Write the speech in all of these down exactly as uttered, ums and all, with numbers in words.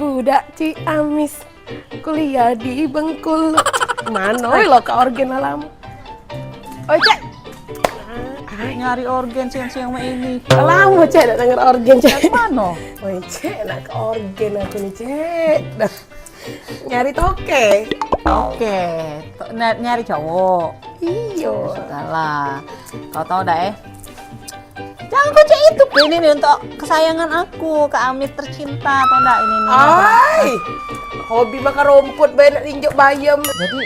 Budak Ciamis kuliah di Bengkulu. Mano lo ke orgen alam? Oi, Cek. Nyari orgen siang-siang mak ini. Lamo, Cek, nak denger orgen, Cek. Mano? Oi, Cek, nak ke orgen aku ni, Cek. Dah. Nyari toke. Oke, to- na- nyari cowok. Iyo. Sudahlah. Kau tahu dah eh. Jangan kau cek itu. Ini nih untuk kesayangan aku, Kak Amit tercinta, tau dak ini nih? Ai. Hobi makan rumput bae nak injuk bayam. Jadi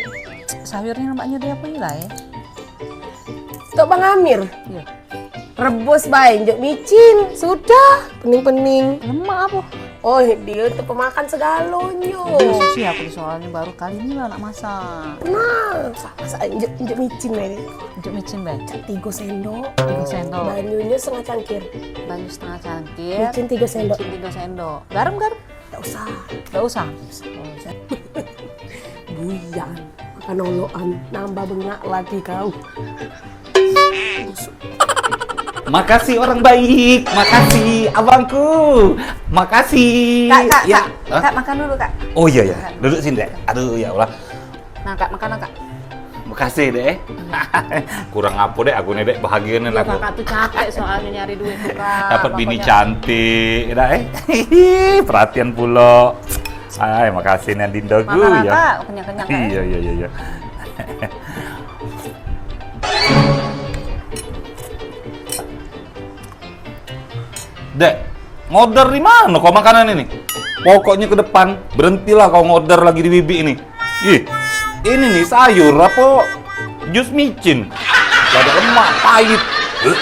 sayurnya nampaknya dia apa lah ya? Tok Bang Amir. Iya. Rebus bae injuk micin. Sudah, pening-pening. Lemak apa? Oh, dia tu pemakan segalonyo. Iya, susi aku soalnya baru kali ini lah nak masak. Nah, masak injuk injuk micin bae. Untuk micin bae. Tiga sendok. Tiga sendok. Banyunya setengah cangkir. Banyu setengah cangkir. Micin tiga sendok. Micin tiga sendok. Garam garam. Tak usah. Gak usah. Buyan. Makan olokan. Nambah bengak lagi kau. Makasih orang baik, makasih abangku, makasih. Kak, kak, Ya. kak, Hah? Kak, makan dulu kak. Oh iya ya, duduk sini dek. Aduh ya Allah. Nah kak, makan kak. Makasih dek. Kurang apa dek aku nih dek, bahagia nih Ya, aku. Kakak tuh capek soalnya nyari duit tuh kak. Dapat bini Pokoknya- cantik, dah eh. Perhatian pula. Ay, makasih nih Dinda Makan ya. kak, kenyang-kenyang kak. Iya iya iya iya. Dek, ngorder di mana kau makanan ini? Pokoknya ke depan berhentilah kau ngorder lagi di Bibi ini. Ih, ini nih sayur apa jus micin? Gak ada lemak, pahit. Eh,